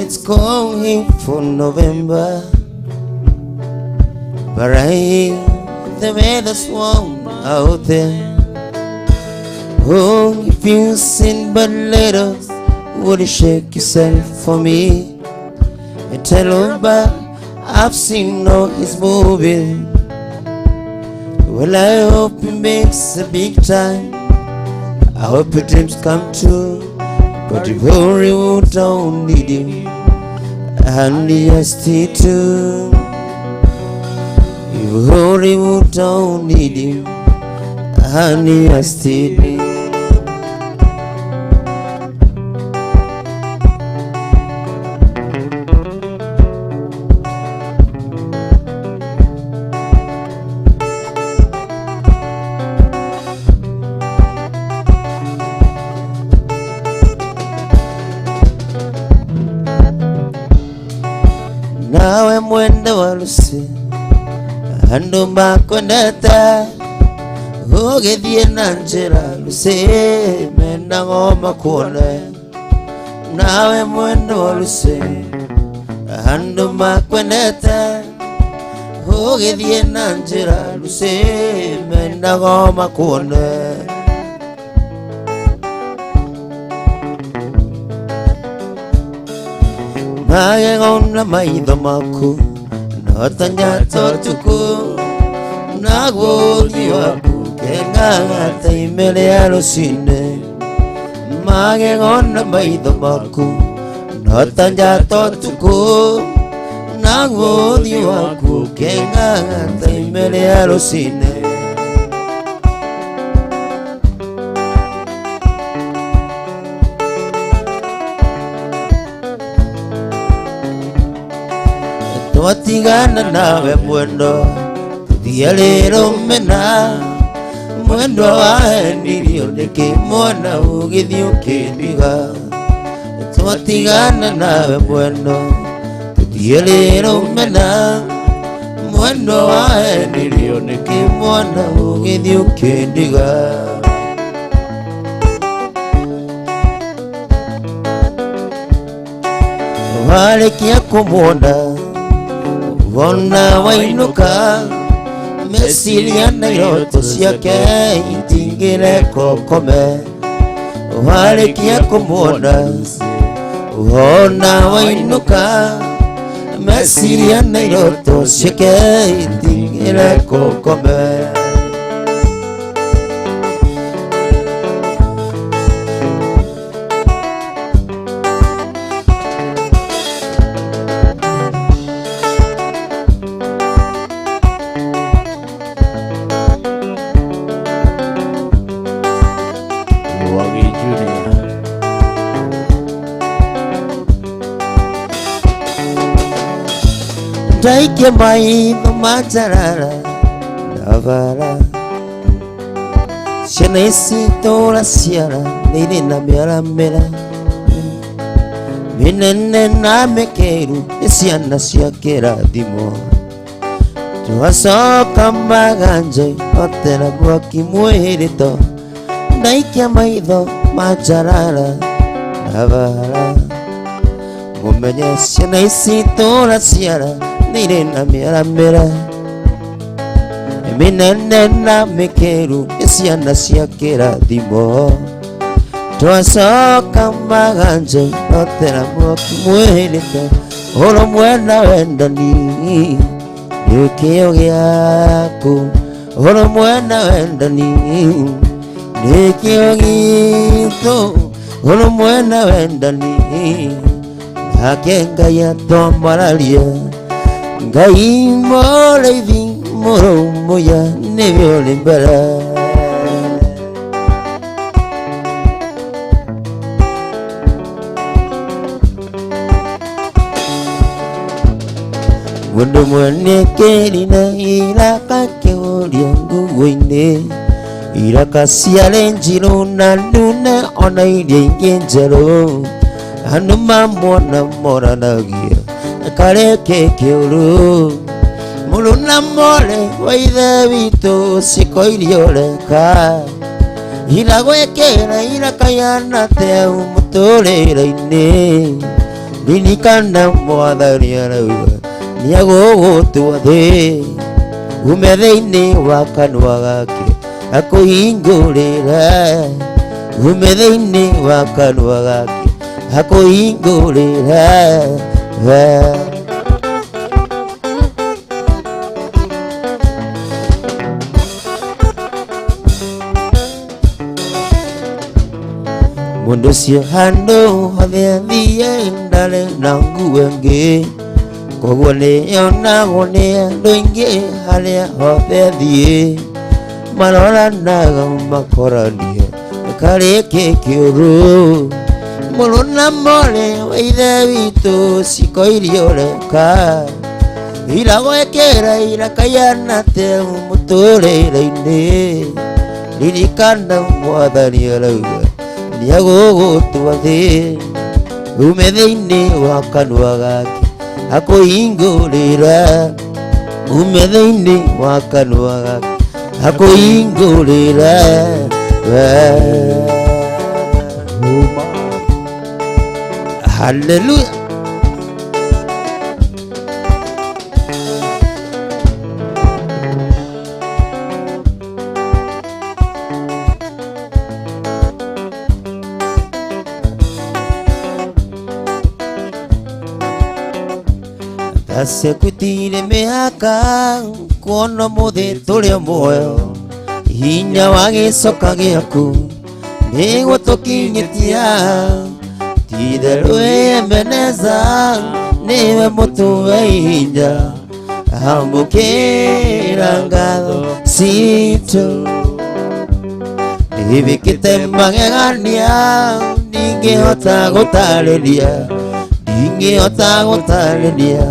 It's going for November, but I hear the weather's warm out there. Oh, if you sin but little, would you shake yourself for me? And tell him about I've seen all his movies. Well, I hope he makes a big time. I hope your dreams come true. But if Hollywood don't need him, and he still too. If Hollywood don't need him, and he still do. Nawe mwenda wa Lucy, andu makwendete, ugithie na njira Lucy, mendago makuone. Nawe mwenda wa Lucy, andu makwendete, ugithie na njira Lucy, mendago makuone. Magego na maitho maku no ta njata ũtukũ, naguo ũthiũ waku keng'ang'a ta ime rĩa rũcinĩ. Magego na maitho maku no ta njata ũtukũ, naguo ũthiũ waku keng'ang'a ta ime rĩa rũcinĩ. Twatigana nawe mwendo, tuthiarĩrwo mena mwendo wahenirio nĩkĩ mwana ũgĩthiĩ ũkĩndiga. Twatigana nawe mwendo, tuthiarĩrwo mena mwendo wahenirio nĩkĩ mwana ũgĩthiĩ ũkĩndiga. Warĩkia kũmuona wona wainuka, meciria na iroto ciake itingĩreka ũkome. Warĩkia kũmuona wona wainuka, meciria na iroto ciake itingĩreka ũkome. Mwangi Junior. Ndaikia maitho matarara na bara, ciana ici tũraciara nĩ irĩ na mĩaramĩra mĩnene na mĩkĩru, nĩ ciana cia kĩrathimo. Twacoka maganja otera mwaki mwĩhĩrĩto, ndaikia maitho matarara na bara, mũmenye ciana ici tũraciara nĩ irĩ na mĩaramĩra mĩnene na mĩkĩru, nĩ ciana cia kĩrathimo. Twacoka maganja otera mwaki mwĩhĩrĩto, ũrũmwe na wendani nĩ kĩo gĩaku, ũrũmwe na wendani nĩ kĩo gitũ, ũrũmwe na wendani nake Ngai atwambararie. Ngai mũrĩithi mũrũmbũiya nĩwe ũrĩ mbere. Mũndũ mwene kĩrina iraka kĩũria nguo-inĩ, iraka ciarĩ njirũ na ndune ona iria ingĩ njerũ. Andũ mamuona moranagia kareke kĩũru, mũrũ na more wa ithe witũ ciĩko iria ũreka, iragwĩkĩra irakayana teu mũtũrĩre-inĩ. Ririkana mwathani arauga nĩagũgũtua thĩ ume thĩinĩ wa kanua gake akũhingũrĩra ume thĩinĩ wa kanua gake akũhingũrĩra. Mũndũ ũcio handũ hothe athiĩ ndarĩ na nguo ĩngĩ koguo nĩonagwo nĩ andũ aingĩ harĩa hothe athiĩ maroranaga makorania karĩ kĩ kĩũru mũrũ na mwarĩ wa ithe witũ ciko iria ũreka iragwĩkĩra irakaiana te mũtũrĩre-inĩ. Ririkana mwathani arauga nĩagũgũtua thĩ ume thĩinĩ wa kanua gake akũhingũrĩra ume thĩinĩ wa kanua gake akũhingũrĩra. Haleluya. Tasekutire mĩhaka kuona mũthĩ tũrĩ o muoyo hinya wa gĩcoka gĩaku nĩguo tũkinyĩtia ti-itherũ Ebeneza nĩwe mũtũwe ihinda amũkĩra ngatho citũ ndĩbĩkĩte magegania ndingĩhota gũtarĩria ndingĩhota gũtarĩria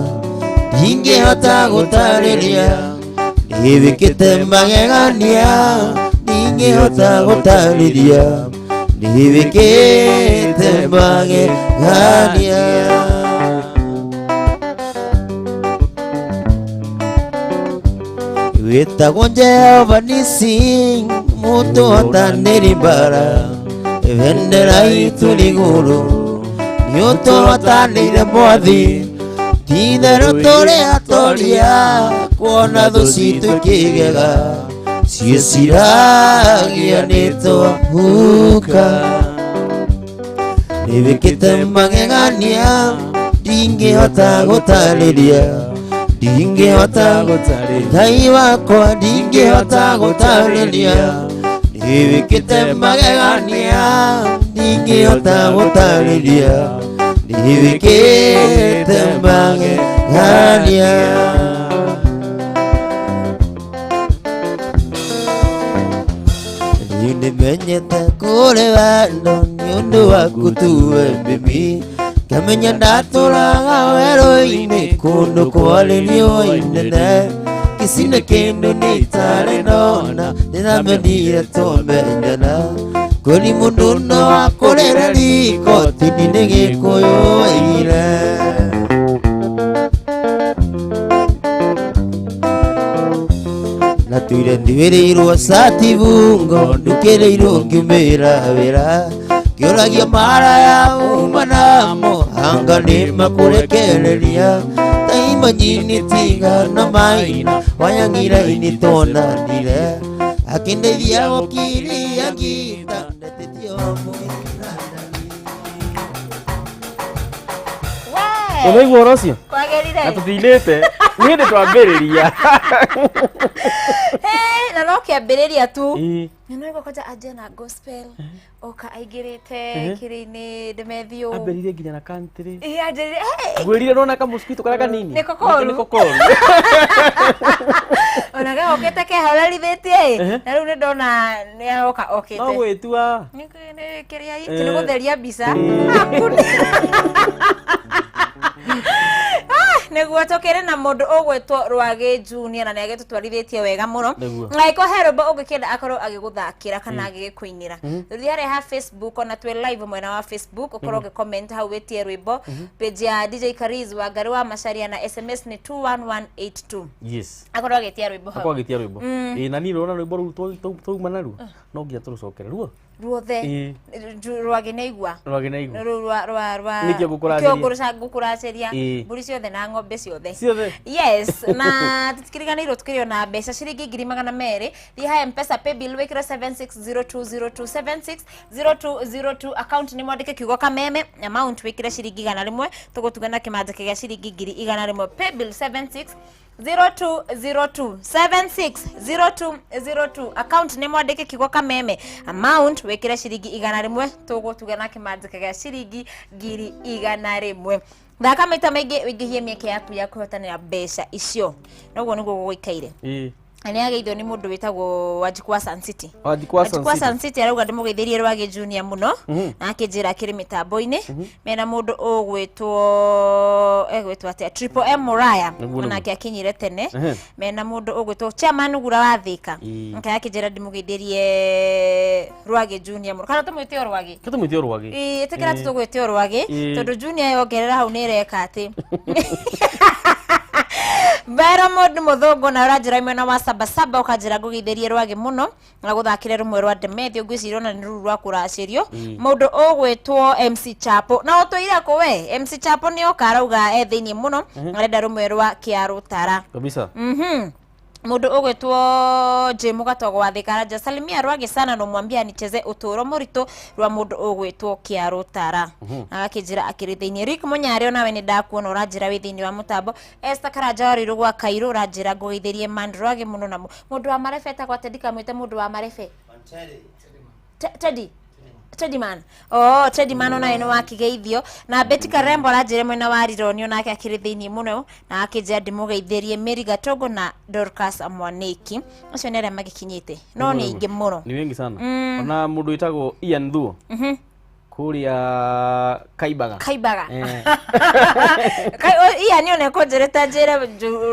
ndingĩhota gũtarĩria ndĩbĩkĩte magegania ndingĩhota gũtarĩria ndĩbĩkĩte magegania. Wĩtagwo Jehova Nisi mũtũhotanĩri mbara bendera itũ rĩ igũrũ nĩũtũhotanĩire mwathi ti-itherũ tũrĩ atoria kuona thũ citũ ikĩgega ciĩciragia nĩtwahuka nĩwĩkĩte magegania ndingĩhota gũtarĩria ndingĩhota gũtarĩria Ngai wakwa ndingĩhota gũtarĩria nĩwĩkĩte magegania ndingĩhota gũtarĩria nĩwĩkĩte magegania. Rĩu nĩmenyete kũrĩ wendo nĩ ũndũ waku tuwe mimi ngamenya ndatũraga werũ-inĩ kũndũ kwarĩ riũa inene gĩcine kĩndũ nĩ itarĩ ndona ndĩramenyire twamenyana kũri mũndũ no akũrĩre riko tini nĩ Gĩkũyũ oigire. Natuire nduĩrĩirwo cati bungo ndukĩrĩirwo ngiumĩra wĩra ngĩũragio mara ya uma namo anga nĩmakũrekereria taimanyini tigana maina wayang'ira-inĩ tonanire akĩndeithia gũkiria ngita ndetĩtio Ũraigua ũhoro ũcio? Kwagĩrire. Na tũtinĩte nĩ hĩndĩ twambĩrĩria. Hey, na no kĩambĩrĩria tu. Ĩĩ. Nĩ kwanja anjia na gospel oka aingĩrĩte kĩrĩ-inĩ ndemethio. Ambĩrĩirie nginya na country. Ĩĩ anjĩrĩire hey, Ngwĩrire ndona kamũskito karĩa kanini. Nĩ kokoru. Nĩ kokoru. Ona gokĩte kehorerithĩtie ĩ na rĩu nĩ ndona nĩ aroka okĩte. No gwĩtua. Nĩ kĩrĩa nĩ gũtheria mbica. Nĩguo tũkĩrĩ na mũndũ ũgwĩtwo Rwagĩ Junior na nĩagĩtũtwarithĩtie wega mũno. Nĩguo. Na angĩkorwo he rwĩmbo ũngĩkĩenda akorwo agĩgũthakĩra kana agĩgĩkũinĩra rĩu harĩa ha Facebook ona twĩ live mwena wa Facebook ũkorwo ũgĩ-comment hau wĩtie rwĩmbo page ya DJ Kariz wa Ngarĩ wa Macharia na SMS nĩ 21182 Yes. akorwo agĩtia rwĩmbo hau. Akorwo agĩtia rwĩmbo. Ĩĩ na niĩ ndĩrona rwĩmbo rũu twauma naruo no nginya tũrũcokere ruo. Ruothe. Ĩĩ. Rwagĩ nĩ igua. Rwagĩ na igua. Rũu rwa rwa rwa Nĩkĩo ngũkũracĩria. nĩkĩo ngũkũracĩria. Ĩĩ. Mbũri ciothe na ng'ombe ciothe. Ciothe. Yes, na tũtikiriganĩirwo tukĩrĩ ona mbeca ciringi 200,000. Thiĩ ha Mpesa paybill wĩkĩre 760202 760202 account nĩ mwandĩke kiugo kameme amount wĩkĩre ciringi 100 tũgũtuga na kĩmanjĩka gĩa ciringi 100,000 paybill 76 0202 760202 account nĩ mwandĩke kiugo kameme amount wĩkĩre ciringi 100 tũgũtuga na kĩmanjĩka gĩa ciringi 100,000. Thaka maita maingĩ wĩingĩhie mĩeke yaku ya kũhotanĩra mbeca icio noguo nĩguo gũgũikaire. Ĩĩ. Na nĩ ageithio nĩ mũndũ wĩtagwo Wanjikũ wa Sun City. Wanjikũ wa Sun Wanjikũ wa City. Sun City arauga ndĩmũgeithĩrie Rwagĩ Junior mũno na akĩnjĩra akĩrĩ mĩtambo-inĩ mena mũndũ ũgwĩtwo egwĩtwo atĩa Triple M Muraya Nĩguo, nĩguo. onake akinyire tene Ehe. mena mũndũ ũgwĩtwo Chairman Gura wa Thika Ĩĩ. nake akĩnjĩra ndĩmũgeithĩrie Rwagĩ Junior mũno kana tũmwĩte o Rwagĩ. Tũmwĩte o Rwagĩ. Ĩĩ, ĩtĩkĩra Ĩĩ. tũtũgwĩte o Rwagĩ Ĩĩ. tondũ Junior yongerera hau nĩ ĩreka atĩ mbero mũndũ mũthũngũ na ũranjĩra mwena wa sabasaba ũkanjĩra ngũgeithĩrie Rwagĩ mũno na gũthakĩre rũmwe rwa Demethiũ ngwĩciria ona nĩ rũu rwa kũracĩrio mũndũ ũgwĩtwo MC Chapo na ũtũire kũ we MC Chapo nĩ oka arauga e thĩiniĩ mũno arenda rũmwe rwa Kĩarũtara. Kabisa. Mundu ugwitwo J Mugatogo wa Thika Aranja salimia Rwagĩ sana no mwambia anicheze uturo muritu rwa mundu ugwitwo Kĩarũtara agakĩnjĩra akĩrĩ thĩinĩ. Rick Mũnyarĩ onawe nĩ ndakuona ũranjĩra wĩ thĩinĩ wa mũtambo. Esther Karanja wa Rũirũ gwa Kairũ ũranjĩra ngũgeithĩrie Man Rwagĩ mũno na mũndũ wa marebe etagwo atĩa ndikamwĩte mũndũ wa marebe. Teddy Teddy man. Oh, Teddy man onawe nĩ wakĩgeithio na Betty Karembo aranjĩra mwena wa Rironi onake akĩrĩ thĩinĩ mũno na akĩnjĩra ndĩmũgeithĩrie Mary Gatongo na Dorcas Mwaniki acio nĩ arĩa magĩkinyĩte no nĩ aingĩ mũno. Ni wengi sana. Ona mũndũ wĩtagwo Ian Thuo kũrĩa Kaibaga. Kaibaga. Eh. Iya nĩ ona ekũnjĩrĩte njĩre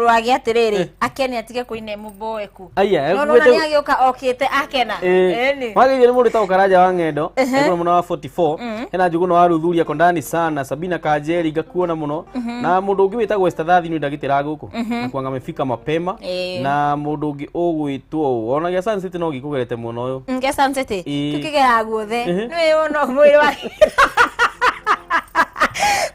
Rwagĩ atĩrĩrĩ akene atige kũina mũmboeku Aya, no nona nĩ agĩũka okĩte akena. Ĩni. Wageithio nĩ mũndũ wĩtagwo Karanja wa Ng'endo ekũrĩa mwena wa 44 hena Njũgũna wa Ruthuria kondani sana Sabina Kanjeri ngakuona mũno na mũndũ ũngĩ wĩtagwo Esther Thathi nĩ ndagĩtĩra gũkũ na kwanga amefika mapema Ĩĩ. na mũndũ ũngĩ ũgwĩtwo ũũ ona gĩa Sun City no gĩkũgerete mwena ũyũ. Ngĩa Sun City Ĩĩ. tukĩgera guothe Ehe. nĩ ũno mwĩrĩ wa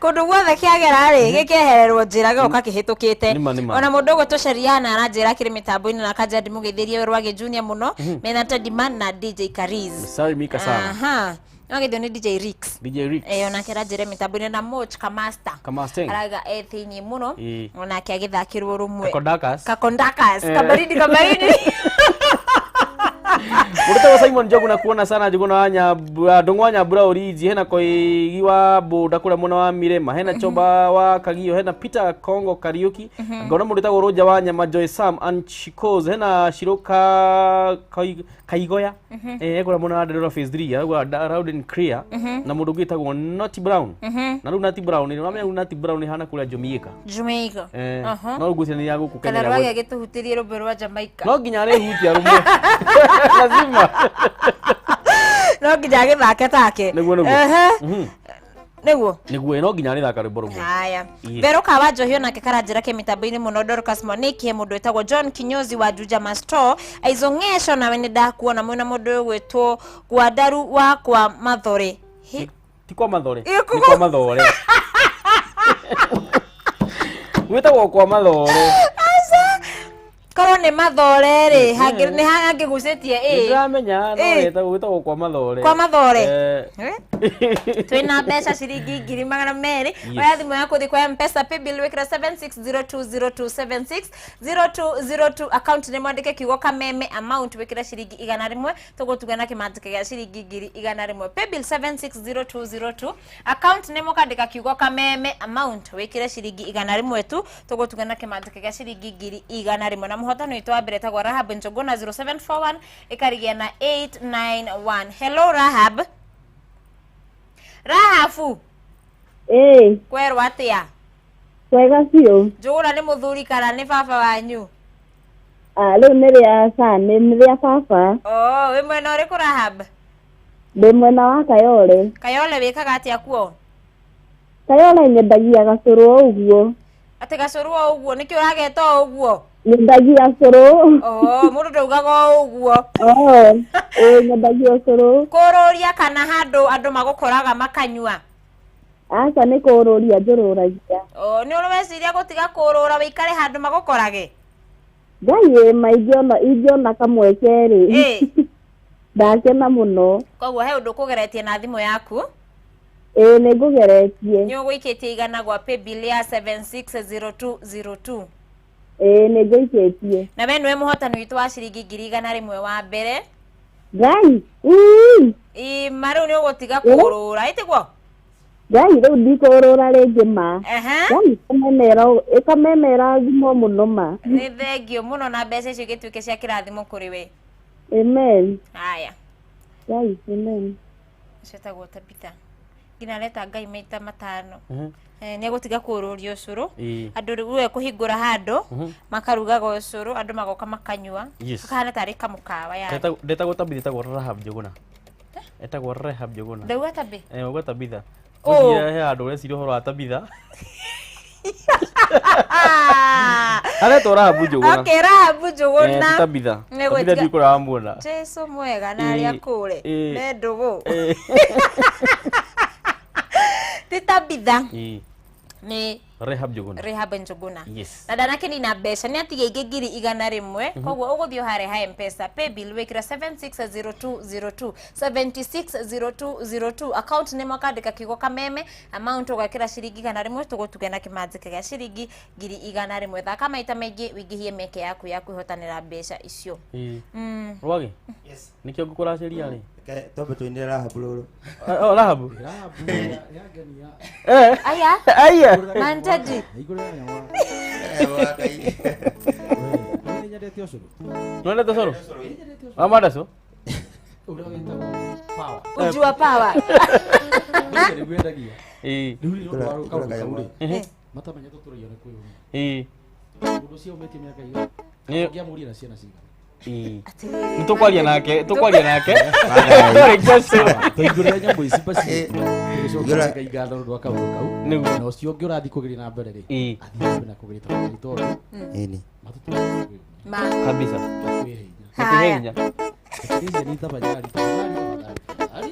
kũndũ guothe kĩagera rĩ gĩkehererwo njĩra gĩgoka kĩhĩtũkĩte. Nĩma, nĩma. Ona mũndũ ũgwĩtwo Sheriana aranjĩra akĩrĩ mĩtambo-inĩ na akanja ndĩmũgeithĩrie Rwagĩ Junior mũno mena Teddy Man na DJ Kariz. Sorry Mika sana. Aha no nĩ DJ Rix. DJ Rix. Eh, onake aranjĩra mĩtambo-inĩ na Moch Kamasta Kamasteng. arauga e thĩiniĩ mũno Ĩĩ. onake agĩthakĩrwo rũmwe Kakondakas. Kakondakas Eh. kabaridi kabaridi. Mũndũ wĩtagwo Simon Njogu na kuona sana Njũgũna wa Nyambura Ndũng'ũ wa Nyambura Oriji hena Koigi wa Bũnda kũrĩa mwena wa Mirema hena Choba wa Kagio hena Peter Kongo Kariuki ngona mũndũ wĩtagwo Roja wa Nyama Joy Sam and Chikos hena Shiroka Kaigoya eh kũrĩa mwena wa Dandora phase 3 arauga loud and clear na mũndũ ũngĩ wĩtagwo Naughty Brown na rĩu Naughty Brown nĩ ũramenya rĩu Naughty Brown ĩhana kũrĩa Jamaica. Jamaica. Eh Aha. no ngwĩciria nĩ ya gũkũ Kana Kenya Rwagĩ agĩtũhutĩrie rũmbe rwa Jamaica no nginya arĩhutia rũmwe lazima. No nginya agĩthake take. Nĩguo, nĩguo. Ehe. Nĩguo. Nĩguo no nginya arĩthaka rwĩmbo rũmwe. Haya. Yes. Veroka wa Njohi onake karanjĩra ke mĩtambo-inĩ mũno Dorcas Mwaniki he mũndũ wĩtagwo John Kinyozi wa Juja Masto Aizong'esho nawe nĩ ndakuona mwĩna mũndũ ũgwĩtwo Gwandaru wa kwa Mathore. Ti kwa Mathore. Ĩ, Nĩ kwa Mathore gwĩtagwo kwa Mathore. Aca korwo nĩ Mathore rĩ hangĩ nĩ hangĩgucĩtie ĩ Nĩndĩramenya no Ĩ. gwĩtagwo kwa Mathore. Kwa Mathore. Eh. Twĩna mbeca ciringi 200,000. Oya thimũ yaku ũthiĩ kwa Mpesa paybill wĩkĩre 760202 760202 account nĩ mwandĩke kiugo kameme amount wĩkĩre ciringi 100 tũgũtuga na kĩmanjĩka gĩa ciringi 100,000 paybill 760202 account nĩ mũkandĩka kiugo kameme amount wĩkĩre ciringi 100 tu tũgũtuga na kĩmanjĩka gĩa ciringi 100,000 na mũhotani witũ wa mbere etagwo Rahab Njũgũna 0741 ĩkarigia na 891. Hello Rahab. Rahabu. Ĩĩ, kwerwo atia? Kwega biũ. Njũgũna nĩ mũthuri kana nĩ baba wanyu? Ah, rĩu nĩ rĩa ca nĩ rĩa baba. Oh, wĩ mwena ũrĩkũ Rahab? Ndĩ mwena wa Kayole. Kayole wĩkaga atĩa kuo? Kayole nyendagia gacũrũ o ũguo. Atĩ gacũrũ o ũguo nĩkĩ ũrageta o ũguo? Nyendagia cũrũ. Oh, mũndũ ndaugaga o ũguo. Oh, ĩĩ nyendagia ũcũrũ. Kũrũria kana handũ andũ magũkoraga makanyua? Aca nĩ kũrũria njũrũragia. Oh, nĩ ũrĩ weciria gũtiga kũrũra wĩikare handũ magũkorage? Ngai ĩ ma ingĩona kamweke rĩ. Ĩ. Ndakena mũno. Koguo he ũndũ ũkũgeretie na thimũ yaku? Ĩĩ nĩ ngũgeretie. Nĩ ũgũikĩtie igana gwa paybill ya 760202. Ĩĩ nĩ ngũikĩtie. Na we nĩwe mũhotani witũ wa ciringi 100,000 wa mbere. Ngai. Ii. Ĩ ma rĩu nĩ ũgũtiga kũrũra, ĩtiguo? Ngai rĩu ndikũrũra rĩngĩ ma. Ehe. Ngai ĩkamemera thimũ mũno ma. Nĩ thengio mũno na mbeca icio igĩtuĩke cia kĩrathimo kũrĩ we. Amen. Haya. Ngai, amen. Ũcio etagwo Tabitha. Nginya areta Ngai maita matano. Nĩ egũtiga kũrũria ũcũrũ. Andũ rĩu we kũhingũra handũ makarugaga ũcũrũ andũ magoka makanyua. Kakahana tarĩ kamũkawa yani. Ndetagwo Tabitha, etagwo Rahab Njuguna. Etagwo Rahab Njuguna. Ndauga Tabi? Uga Tabitha. Oh. Ũthiĩ he handũ ũreciria ũhoro wa Tabitha. Aretwo Rahab Njuguna. Okay, Rahab Njuguna. Ti Tabitha. Nĩ Tabitha gwĩtiga- ndiũĩ kũrĩa wamuona. Jesu mwega na arĩa kũre. Me ndũgũ. Ti Tabitha. Nĩ Rahab Njuguna. Rahab Njuguna. Yes. Na ndanakinina mbeca nĩ atiga ingĩ 100,000. Koguo ũgũthiĩ harĩa ha M-Pesa paybill wĩkĩra 760202 760202 account name ũkandĩka kiugo kameme amount ũgekĩra ciringi 100 tũgũtuge na kĩmanjĩka gĩa ciringi 100,000. Thaka maita maingĩ wĩingĩhie mĩeke yaku ya kwĩhotanĩra mbeca icio. Rwagĩ? Yes. Nĩkĩo ngũkũracĩria rĩ? Twambe tũinĩre Rahab rũrũ. Oh, Rahab. Aya. Aya. Mantaji. Nĩwendete ũcũrũ? Wa mandacu? Ujua power. Ĩĩ. Ĩĩ. Ĩĩ. Nĩ tũkwaria nake, tũkwaria nake. Twarĩkia ũcũrũ. Tũingũrĩra nyamũ ici baci. Tũgĩcoka tũkaigana ũndũ wa kaũndũ kau. Nĩguo. Na ũcio ũngĩ ũrathiĩ kũgeria na mbere rĩ. Ĩĩ. Athiĩ na mbere na kũgeria tafadhali tondũ. Ĩni. Ma. Kabisa. Haya. Hinya. Ici ni tafadhali, tafadhali, tafadhali.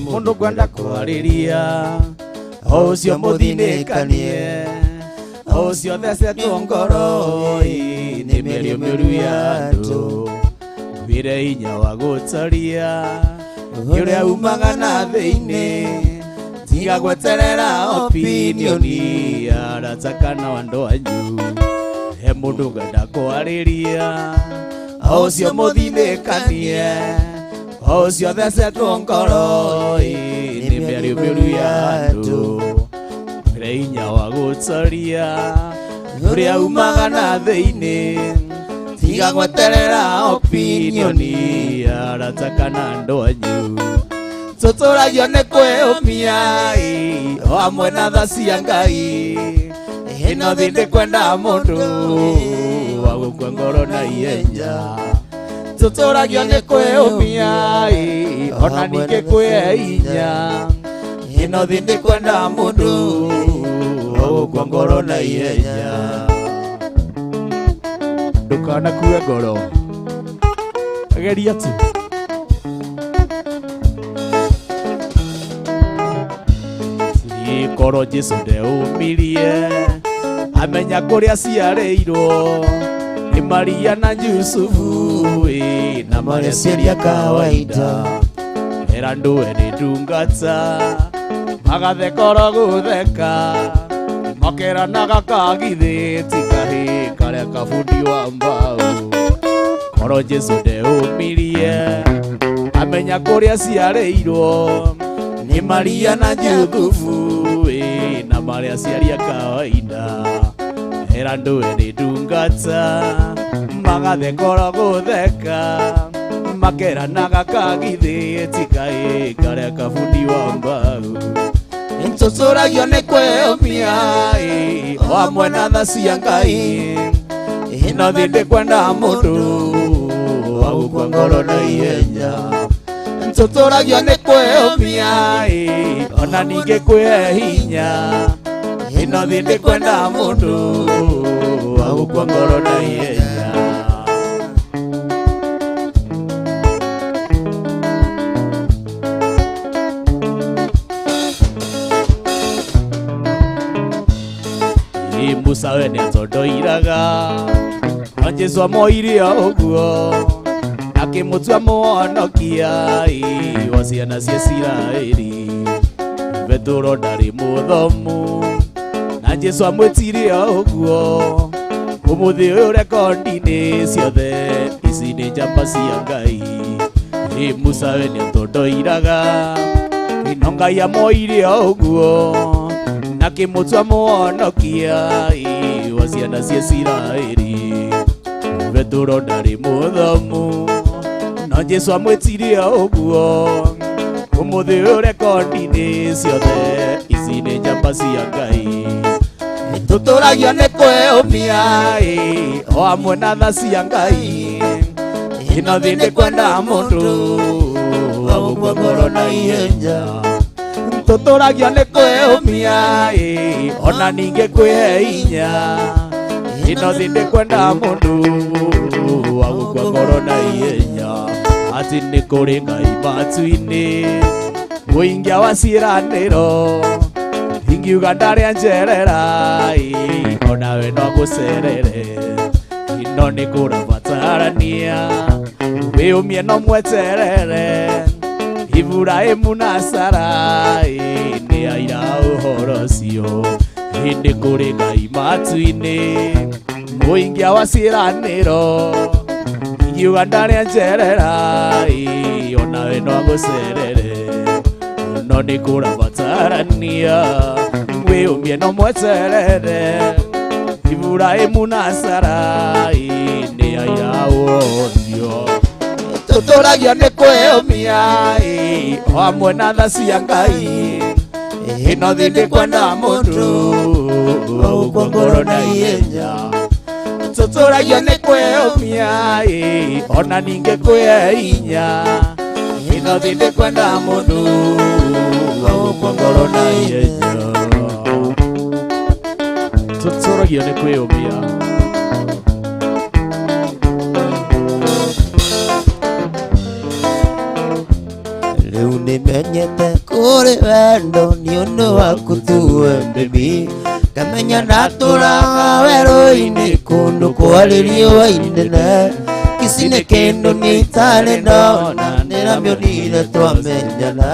Mundu ngwenda kwariria ucio muthinĩkanie ucio thecetwo ngoro nĩ mĩario mĩũru ya andũ wĩre hinya wa gũtoria ũrĩa umaga na thĩinĩ tiga gweterera opinioni arata kana andũ anyu he mũndũ ngwenda kwarĩria ũcio mũthinĩkanie ũcio thecetwo ngoro nĩ mĩario mĩũru ya andũ wĩre hinya wa gũtoria ũrĩa umaga na thĩinĩ tiga gweterera opinioni arata kana andũ anyu tũtũragio nĩ kwĩũmia o hamwe na tha cia Ngai ĩno thĩ ndĩkwenda mũndũ wa gũkua ngoro na ihenya tũtũragio nĩ kwĩũmia ona ningĩ kwĩhinya ĩno thĩ ndĩkwenda mũndũ wa gũkua ngoro na ihenya ndũkanakue ngoro geria tu. Korwo Jesu ndeumirie amenya kũrĩa ciarĩirwo nĩ Maria na Yusufu na mareciria kawaida era ndũe nĩ ndungata magathekoro gũtheka makeranaga kagithĩ ti kahĩ karĩa kabundi wa mbaũ. Korwo Jesu ndeumirie amenya kũrĩa ciarĩirwo nĩ Maria na Yusufu na marĩa ciaria kawaida era ndũe nĩ ndungata magathekoro gũtheka makeranaga kagithĩ ti kahĩ karĩa kabundi wa mbaũ. Tũtũragio nĩ kwĩyũmia o hamwe na tha cia Ngai. Ĩno thĩ ndĩkwenda mũndũ wa gũkua ngoro na ihenya. Tũtũragio nĩ kwĩyũmia ona ningĩ kwĩhe hinya. Ĩno thĩ ndĩkwenda mũndũ wa gũkua ngoro na ihenya. Musa we nĩatondoiraga no Jesũ amoire o ũguo akĩmũtua mũhonokia wa ciana cia Isiraeli. Petero ndarĩ mũthomu na Jesũ amwĩtire o ũguo. Ũmũthĩ ũyũ rekondi-inĩ ciothe ici nĩ njamba cia Ngai. Musa we nĩatondoiraga no Ngai amoire o ũguo akĩmũtua mũhonokia wa ciana cia Isiraeli. Petero ndarĩ mũthomu no Jesũ amwĩtire o ũguo. Ũmũthĩ ũyũ rekondi-inĩ ciothe ici nĩ njamba cia Ngai. Tũtũragio nĩ kwĩyũmia o hamwe na tha cia Ngai. Ĩno thĩ ndĩkwenda mũndũ wa gũkua ngoro na ihenya. Tũtũragio nĩ kwĩyũmia ona ningĩ kwĩhe hinya. Ĩno thĩ ndĩkwenda mũndũ wa gũkua ngoro na ihenya. Atĩ nĩ kũrĩ Ngai matu-inĩ mũingia wa ciĩranĩro. Ingiuga ndarĩa njerera onawe no ngũcerere. Ino nĩ kũrabatarania wĩyũmie no mweterere. Ibrahimu na Sarai nĩ aira ũhoro ũcio. Nĩ kũrĩ Ngai matu-inĩ mũingia wa ciĩranĩro. Ingiuga ndarĩa njerera onawe no ngũcerere. No nĩ kũrabatarania wĩyũmie no mweterere. Ibrahimu na Sarai nĩ aira ũhoro ũcio. Tũtũragio nĩ kwĩyũmia o hamwe na tha cia Ngai. Ĩno thĩ ndĩkwenda mũndũ wa gũkua ngoro na ihenya. Tũtũragio nĩ kwĩyũmia ona ningĩ kwĩhe hinya. Ĩno thĩ ndĩkwenda mũndũ wa gũkua ngoro na ihenya. Tũtũragio nĩ kwĩyũmia. Rĩu nĩmenyete kũrĩ wendo nĩ ũndũ waku tu we baby. Ngamenya ndatũraga werũ-inĩ kũndũ kwarĩ riũa inene. Ici nĩ kĩndũ niĩ itarĩ ndona nĩramĩonire twamenyana.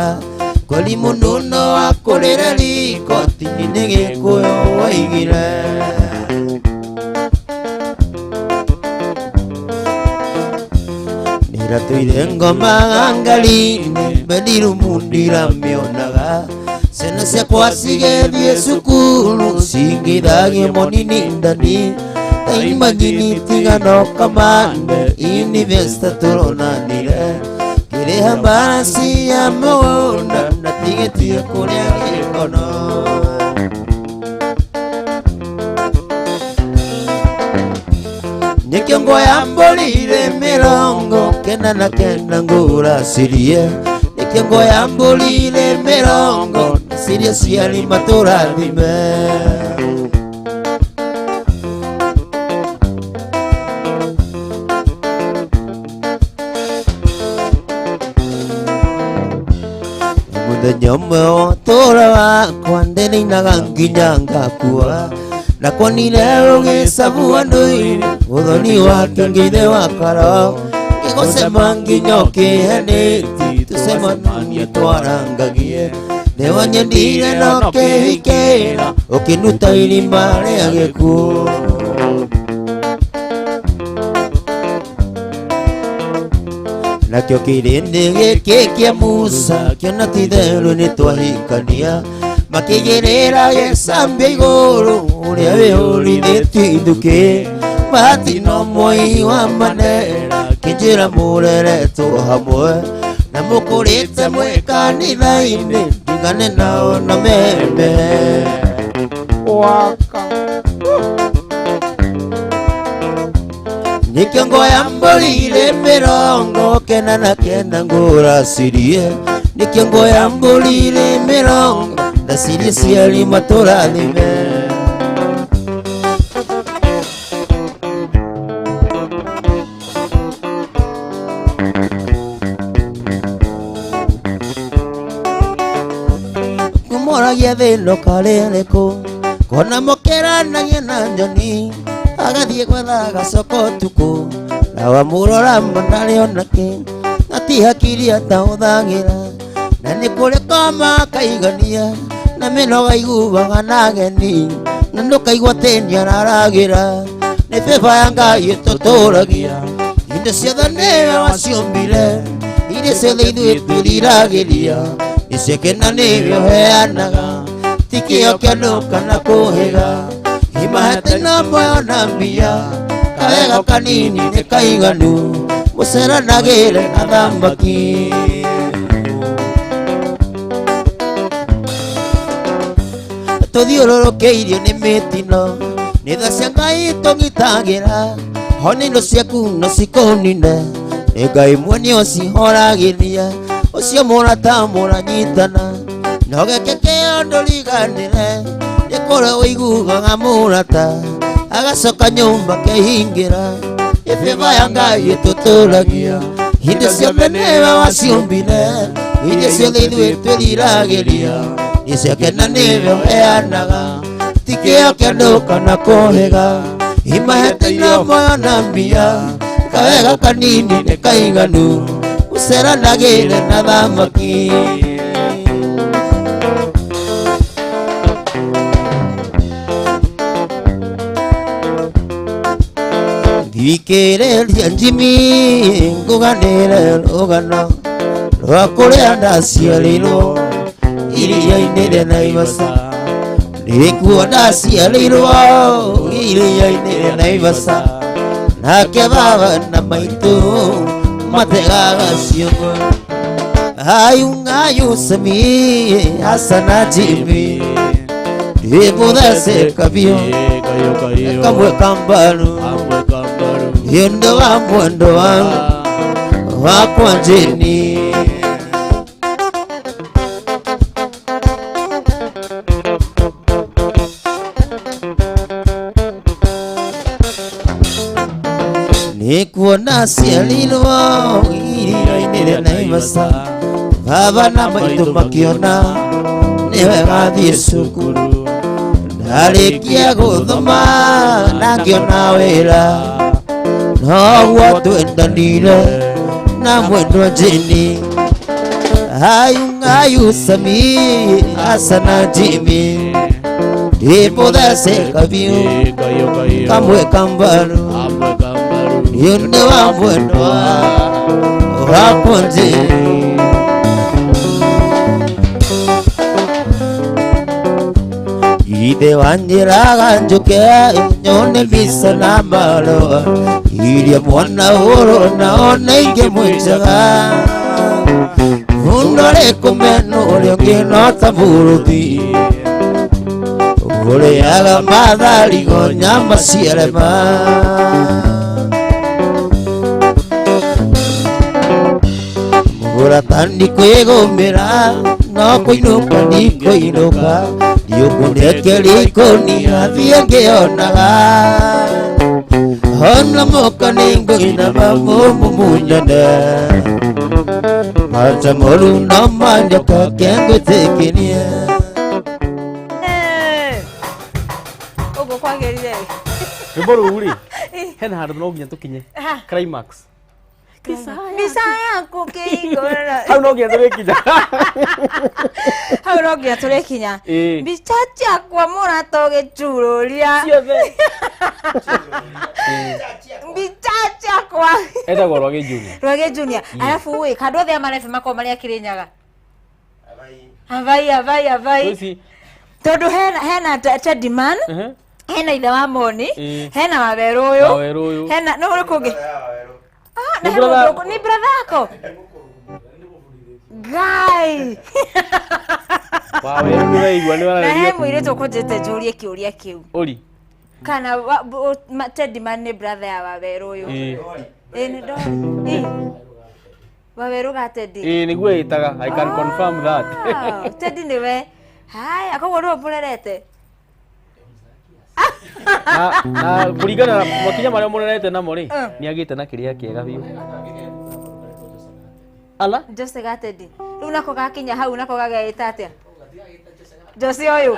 Kweli mũndũ no akũrĩre riko tini nĩ Gĩkũyũ waigire. Nĩratũire ngoma ngari-inĩ bedroom ndiramĩonaga. Ciana ciakwa cigĩthiĩ cukuru cingĩthagie monini ndani. Taimagini tiga no kamande university tũronanire. Ngĩrĩha mbaraci ya mũgũnda na tigĩtie kũrĩa gĩkono. Nĩkĩo nguoya mbũri irĩ 99 ngũracirie. Nĩkĩo nguoya mbũri irĩ 40 cirie ciari matũrathime. Mũthenya ũmwe wa ũtũũro wakwa ndĩrĩinaga nginya ngakua. Ndakuonire ũgĩcabu andũ-inĩ ũthoni wake ngĩithe wa karo. Ngĩgũcema nginya ũkĩhenĩti tũcemania twarangagie. Nĩwanyendire na ũkĩhikĩra ũkĩnduta irima rĩa gĩkuũ. Nakĩo kĩrĩndĩ gĩkĩ kĩa Musa kĩona ti itherũ nĩtwahikania. Makĩigĩrĩra gĩcambia igũrũ ũrĩa wĩhũrithĩtie ithukĩ. Bahati no mwai wa Mandera kĩnjĩra mũreretwo hamwe. Na mũkũrĩte mwĩ kanitha-inĩ Tũringane nao na meme Waka Nĩkĩo ngoya mbũri irĩ 99 ngũracirie. Nĩkĩo ngoya mbũri irĩ mĩrongo ndacirie ciari matũrathime. Kũmoragia thĩna ũkarĩrĩkũ kona mũkĩranagia na nyoni agathiĩ gwetha gacoko ũtukũ na wamũrora ndarĩ ona kĩ gatihakirie atahũthagĩra na nĩ kũrĩ koma akaigania na mĩnoga iguaga na ageni na ndũkaigua atĩ nĩararagĩra nĩ bĩba ya Ngai ĩtũtũragia indo ciothe nĩwe waciũmbire iria ciothe ithuĩ twĩriragĩria nĩciake na nĩwe ũheanaga ti kĩo kĩa andũ kana kũhĩga imahete na moyo na mbia kawega kanini nĩ kaiganu mũceranagĩre na thamaki. Tũthiũrũrũkĩirio nĩ mĩtino nĩ tha cia Ngai tũgitagĩra ho nĩ indo ciaku no cikũnine nĩ Ngai mwene ũcihoragĩria ũcio mũrata mũranyitana no gĩkĩ kĩo ndũriganĩre nĩ kũrĩa ũiguaga mũrata agacoka nyũmba akehingĩra ĩbĩba ya Ngai ĩtũtũragia indo ciothe nĩwe waciũmbire indo ciothe ithuĩ twĩriragĩria nĩ ciake na nĩwe ũheanaga ti kĩo kĩa andũ kana kũhĩga imahete na moyo na mbia kawega kanini nĩ kaiganu ũceranagĩre na thamaki. Thikĩrĩria Jimmy ngũganĩre rũgano rwa kũrĩa ndaciarĩirwo iria-inĩ rĩa Naivasha. Nĩkuo ndaciarĩirwo iria-inĩ rĩa Naivasha nake baba na maitũ mategaga ciongo. Ayu ngayu Sami Hasana Jimmy ndĩmũthece kabiũ kamwe kambaru yendo wa mwendo wakwa Jeni. Nĩkuona ciarirwo iria-inĩ rĩa Naivasha baba na maitũ makĩona nĩ wega thiĩ cukuru ndarĩkia gũthoma na ngĩona wĩra noguo twendanire na mwendwa Jeni. Ayu ngayu Sami Hasana Jimmy ndĩmũthece kabiũ kamwe kambaru yende wa mwendwa wakwa Jeni. Ithe wanjĩraga njũke nyone mbica na marũa iria mwana ũrũ nao nĩ ingĩmwĩjaga ũndore kũmena ũrĩa ũngĩ no ta mũrũthi ũrĩaga matharigo nyama ciarema. Mũrata ndikwĩgũmĩra no kũinũka ndikũinũka ndiũkũndekeria ikũnia thiĩ ngĩonaga ona moka nĩngũinama mũmumunyane mata moru no manjoka kengwĩtĩkĩrie. Ũguo kwagĩrire rwĩmbo rũu rĩ hena handũ no nginya tũkinye climax mbica yaku kĩigũrũ hau no nginya tũrĩkinya hau no nginya tũrĩkinya mbica ciakwa mũrata ũgĩcurũria ciothe mbica ciakwa etagwo Rwagĩ Junior. Rwagĩ Junior arabu ĩ kandũ othe a marebi makorwo marĩ a Kĩrĩnyaga avai avai avai tondũ hena Teddy Man hena ithe wa Moni hena Wawerũ ũyũ hena nũ ũrĩkũ ũngĩ? Ni brother yako. Ngai. Waweru nĩ ũraigua nĩ Na he ũrarĩrio. mũirĩtu ũkũnjĩte njũrie kĩũria kĩu. Ori. Kana Teddy Man nĩ brother ya Waweru ũyũ. Ĩĩ. Ĩĩ nĩ ndona. Ĩĩ. Waweru ga Teddy. Ĩĩ nĩguo ĩtaga. I can confirm that. Ah, Teddy nĩwe. Haya, koguo nĩwe ũmũrerete. Na kũringana na makinya marĩa mũrerete namo rĩ, nĩ agĩte na kĩrĩa kĩega biũ. Ala? Jose ga Teddy. Rĩu nako gakinya hau nako gageĩta atĩa? Jose ũyũ.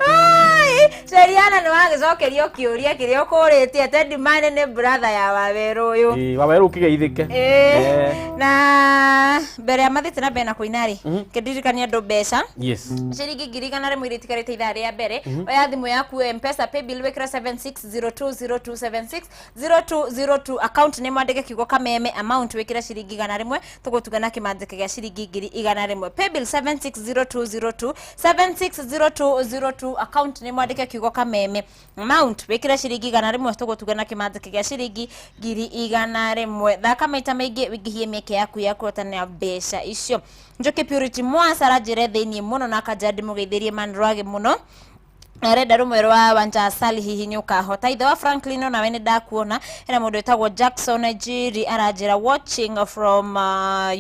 Ai, Sheriana nĩ wagĩcokerio kĩũria kĩrĩa ũkũrĩtie. Teddy Man nĩ brother ya Waweru ũyũ. Ĩĩ, Waweru ũkĩgeithĩke. Ĩĩ. Na mbere ya mathiĩte na mbere na kũina rĩ, kĩndirikania andũ mbeca. Yes. Ciringi 100,000 iria itigarĩte ithaa rĩa mbere. Oya thimũ yaku M-Pesa paybill wĩkĩre 76020276 0202 account nĩ mwandĩke kiugo kameme amount wĩkĩre ciringi 100 tũgũtugana kĩmanjĩka gĩa ciringi 100,000. Paybill 760202 760202 account nĩ mwandĩke kiugo kameme amount wĩkĩre ciringi 100 tũgũtugana kĩmanjĩka gĩa ciringi 100,000. Thaka maita maingĩ wĩingĩhie mĩeke yaku ya kũhotana mbeca icio. Njoki Purity Mwasa aranjĩre thĩiniĩ mũno na akanja ndĩmũgeithĩrie Manrwage mũno. Arenda rũmwe rwa Wanja Asali hihi nĩ ũkahota. Ithe wa Franklin onawe nĩ ndakuona. Hena mũndũ wĩtagwo Jackson Njiri aranjĩra watching from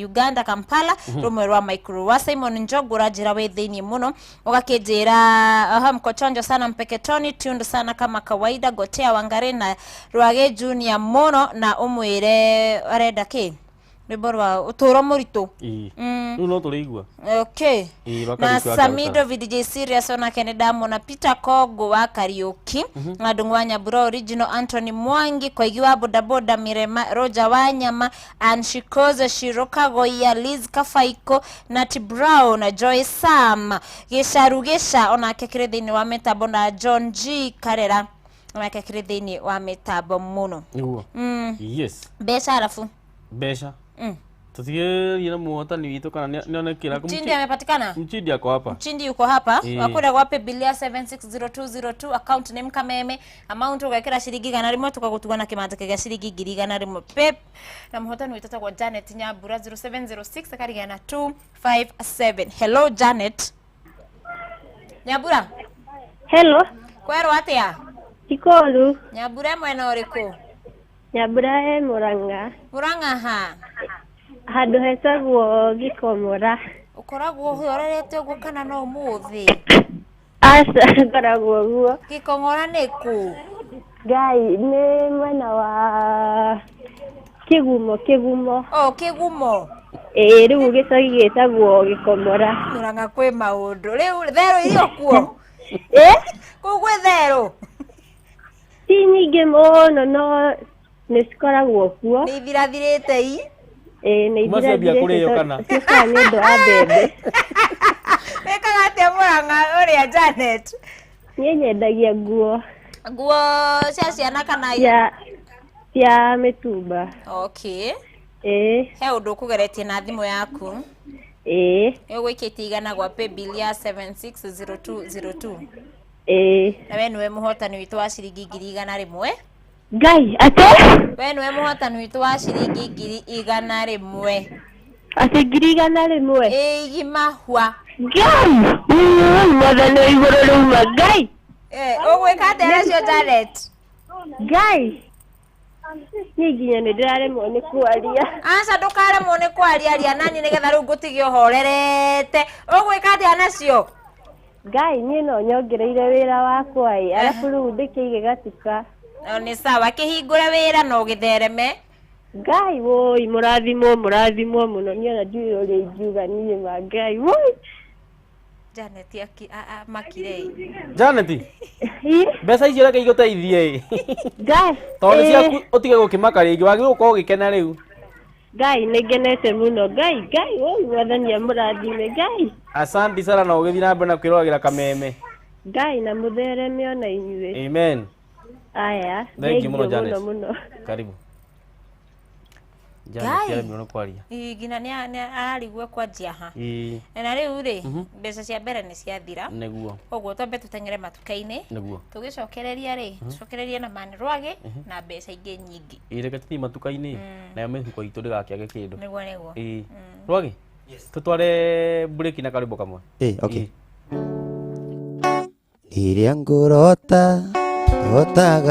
Uganda Kampala. Rũmwe rwa Micro wa Simon Njogu aranjĩra wĩ thĩiniĩ mũno. Ũgakĩnjĩra aha mkochonjo sana mpeketoni tuned sana kama kawaida gotea Wangari na Rwage Junior mũno na ũmwĩre arenda kĩ rwĩmbo rwa ũtũro mũritũ. Ĩĩ. Rĩu no tũrĩigua. Okay. Ĩĩ, rwa Na Kariuki wa Samido VDJ Serious onake nĩ ndamwona. Peter Kogo wa Kariuki, na Ndung'u wa Nyambura Original, Anthony Mwangi, Koigi wa Bodaboda, Mirema, Roger Wanyama, Anshikoze Shirokagoya, Liz Kafaiko, Nati Brown, Joy Sam, Gĩcaru Gĩca onake kĩrĩ thĩinĩ wa mĩtambo na John G Karera onake kĩrĩ thĩinĩ wa mĩtambo mũno. Nĩguo. Yes. Mbeca arabu. Mbeca. Tũtigĩrie na mũhotani witũ kana nĩonekĩra. Mchindi amepatikana? Mchindi ako hapa. Mchindi yuko hapa. Ĩĩ. Wakwenda gwa paybill ya 760202 account name kameme amount ũgekĩra ciringi 100 tũkagũtuga na kĩmanjĩka gĩa ciringi 100,000 pep na mũhotani witũ etagwo Janet Nyambura 0706 akarigana na 257. Hello Janet Nyambura. Hello. Kwerwo atĩa? Ikoru. Nyambura mwena ũrĩkũ? Nyambura e Murang'a. Murang'a ha? Handũ hetagwo Gĩkomora. Ũkoragwo ũhorerete ũguo kana no ũmũthĩ? Aca, ngoragwo ũguo. Gĩkong'ora nĩ kũ? Ngai, nĩ mwena wa Kĩgumo, Kĩgumo. Oh, Kĩgumo. Ĩĩ, rĩu gĩcagi gĩtagwo Gĩkomora. Murang'a kwĩ maũndũ. Rĩu therũ irio kuo? Ĩ? Kũu gwĩ therũ? Ti nyingĩ mũno no nĩ cikoragwo kuo. Nĩ ithirathirĩte i? Ĩĩ, nĩ Kuma ciambia ithirathirĩte kũrĩo kana? ciũkaga nĩ ũndũ wa mbembe. Wĩkaga atĩa Murang'a ũrĩa Janet? Niĩ nyendagia nguo. Nguo cia ciana kana cia mĩtumba. Okay. Ĩĩ. He ũndũ ũkũgeretie na thimũ yaku. Ĩĩ. Nĩ ũgũikĩtie 100 gwa paybill ya 760202. Ĩĩ. Na we nĩwe mũhotani witũ wa ciringi 100,000. Ngai, atĩ? We nĩwe mũhotani witũ wa ciringi 100,000. Atĩ 100,000? Ĩĩ, igima hwa. Ngai, mwathani wa igũrũ rĩuma, Ngai. Ũgwĩka atĩa nacio Janet? Ngai. Niĩ nginya nĩ ndĩraremwo nĩ kwaria. Aca ndũkaremwo nĩ kwaria, aria nani nĩgetha rĩu ngũtige ũhorerete. Ũgwĩka atĩa nacio? Ngai, niĩ no nyongereire wĩra wakwa ĩ, arabu rĩu ndĩkĩige gatuka. Nĩ sawa, kĩhingũre wĩra na ũgĩthereme. Ngai woi, mũrathimwo, mũrathimwo mũno. Niĩ ona ndiũĩ ũrĩa ingiuga niĩ ma Ngai woi. Janet makire. Janet, mbeca icio reke igũteithie ĩ. Ngai. Tondũ nĩ ciaku ũtige gũkĩmaka rĩngĩ, wagĩrĩirwo gũkorwo ũgĩkena rĩu. Ngai, nĩ ngenete mũno. Ngai, Ngai woi, mwathani amũrathime Ngai. Asante sana na ũgĩthiĩ na mbere na kwĩroragĩra kameme. Ngai na mũthereme ona inyuĩ. Amen. Aya, Thank you mũno mũno Janet. mũno. Karibu. Janet Ngai. aremirwo nĩ kwaria. Ĩ, nginya nĩ ararigwo kwanjia ha. Ĩĩ. Na rĩu rĩ, mbeca cia mbere nĩ ciathira. Nĩguo. Koguo twambe tũteng'ere matuka-inĩ. Nĩguo. Tũgĩcokereria rĩ, tũcokererie na Man Rwagĩ na mbeca ingĩ nyingĩ. Ĩĩ, reke tũthiĩ matuka-inĩ nayo mĩhuko itũ ndĩgakĩage kĩndũ. Nĩguo nĩguo. Ĩĩ. Rwagĩ, tũtware breki na karwĩmbo kamwe. Eh, okay. Rĩrĩa ngũrota rotaga.